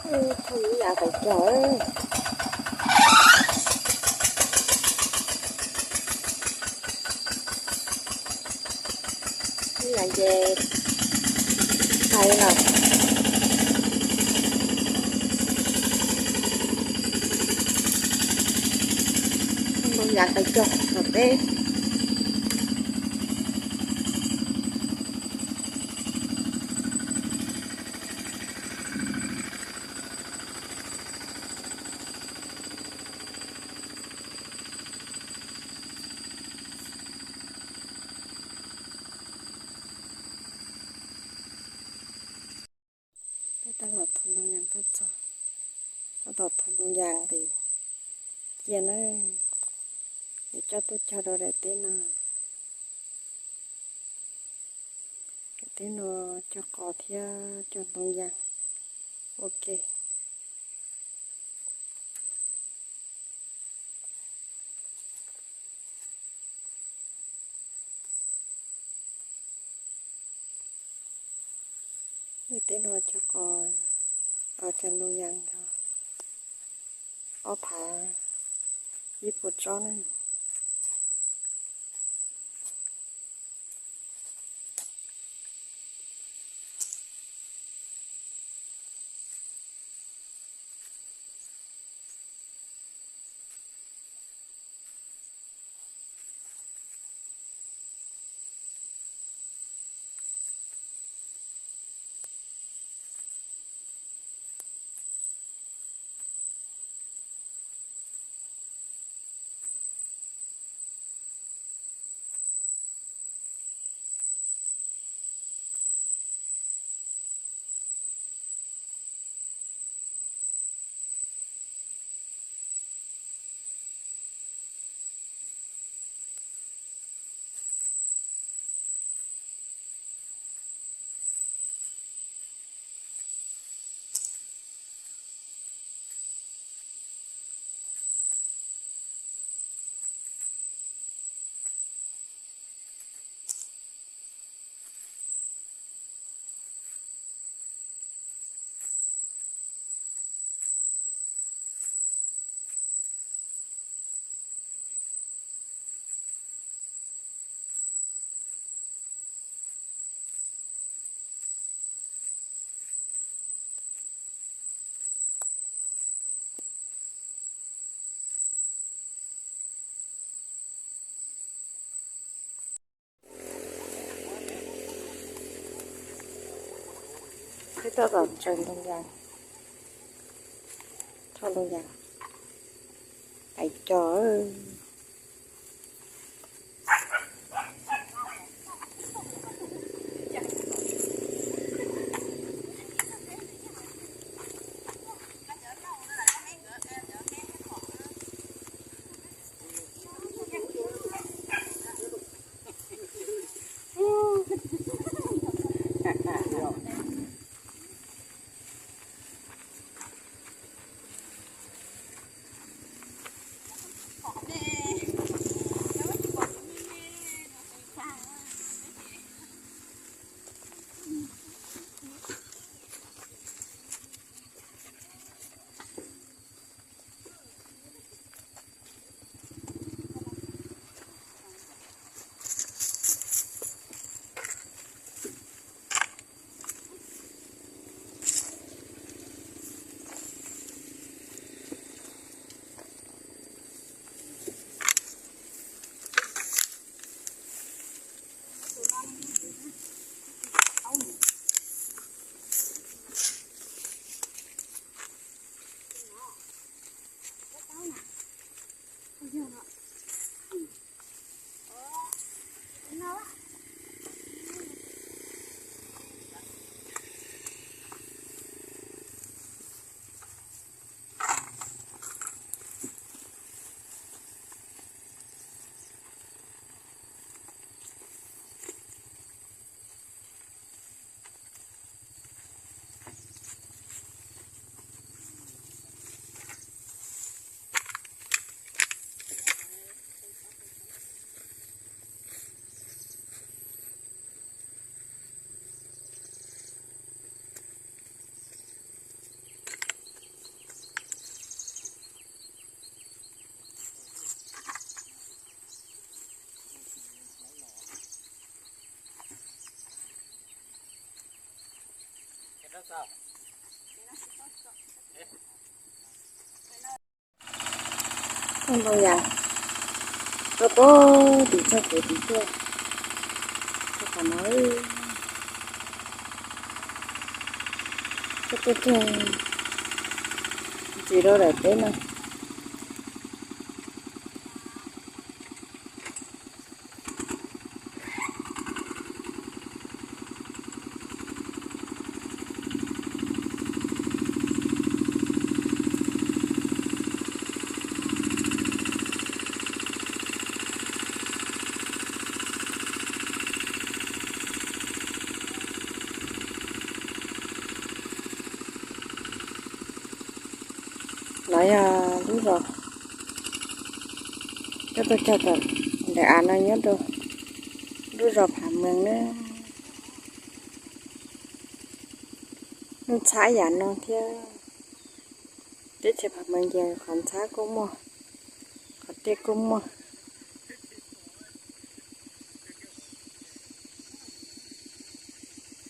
Thauj lub yas pais cog. Lub yas ces pais lawm. Thauj lub yas pais cog tom teb. Peb tab tom thauj ntoo yas tuaj txog, tab tom thauj ntoo yas nqis cia na. Yuav coj tuaj cog rau daim teb no. Daim teb no cog qos thiab cog ntoo yas ua ke. Daim teb no cog qos, cog ntoo yas yog ob phav ib puas tsob na. Peb tab tom tsaws ntoo yas, thauj ntoo yas pais cog. Ntoo yas tuaj pem tim txoj kev tim tuaj, tuaj qhov no, tuaj tuaj tuaj ntxiv rau daim teb no. No yog lub zos, coj tuaj cog tom ntawm av no nyob rau lub zos Phav Mees na. Nuj ntxhab yam no thiab, teb chaws Phav Mees ces qhov ntxhab kuj muaj, qhov tiaj kuj muaj.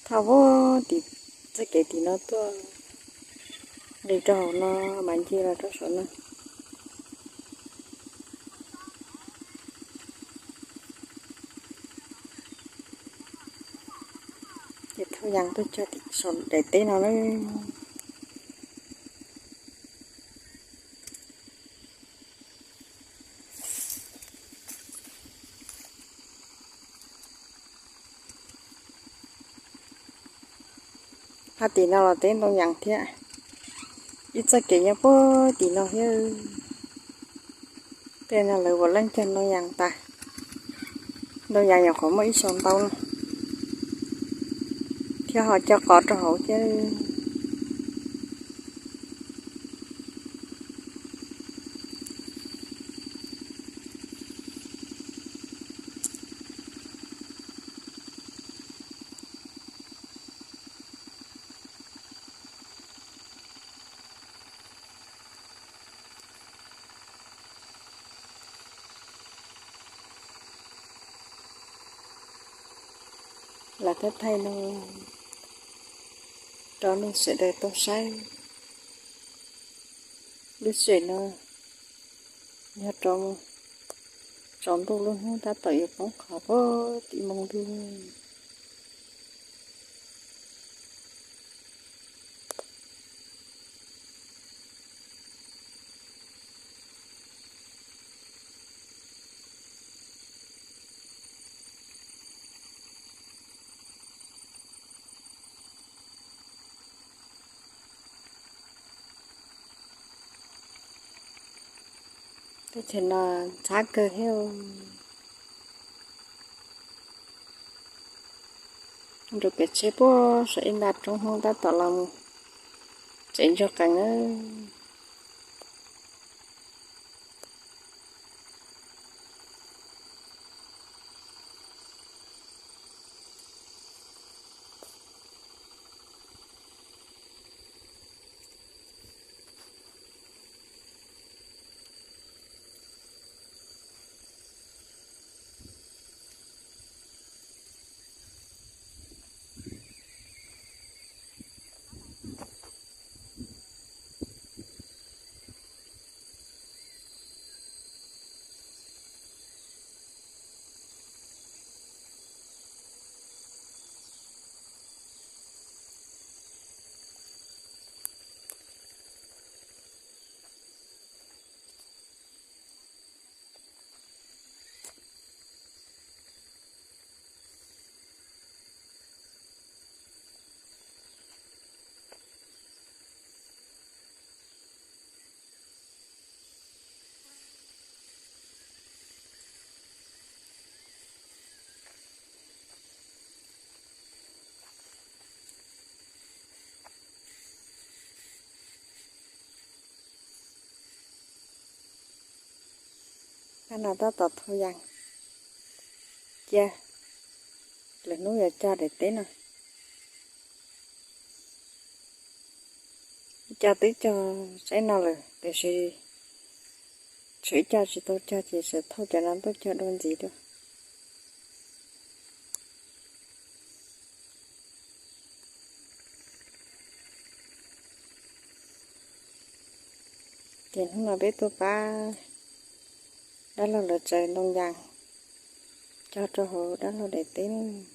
Thauj puag tim txoj kev tim no tuaj, nqis rau hauv no mas ncig los rau saum no. Ces thauj yas tuaj cog tim saum daim teb no na. Phaj tim no los teb ntoo yas thiab. Ib txoj kev nyob puag tim no thiab. Tej no lawv puav leej cog ntoo yas tas. Ntoo yas nyuam qhuav muaj ib xyoos ntau no, thiab ho cog qos rau hauv thiab. Lam thaij thaij no rau nej sawv daws tau saib. Lub tsheb no yog rau tsaus ntuj lub hnub tab tom yuav poob qho puag tim moo ntuj. Teb chaws no ntxhab kawg thiab. Nrug kev tsheb puag saum ib nta roob Hmoob tab tom los mus tsev ntsuag qees na. Tab no tab tom thauj yas cia, lwm hnub yuav cog daim teb no. Cog twb cog saib no lawm tiam sis tseem cog tsis tau cog ces sawv thauj cov no tuaj cog dua ntxiv dua. Ces hnub no peb tuaj pab dab laug lawv tsaws ntoo yas cog rau hauv dab laug daim teb.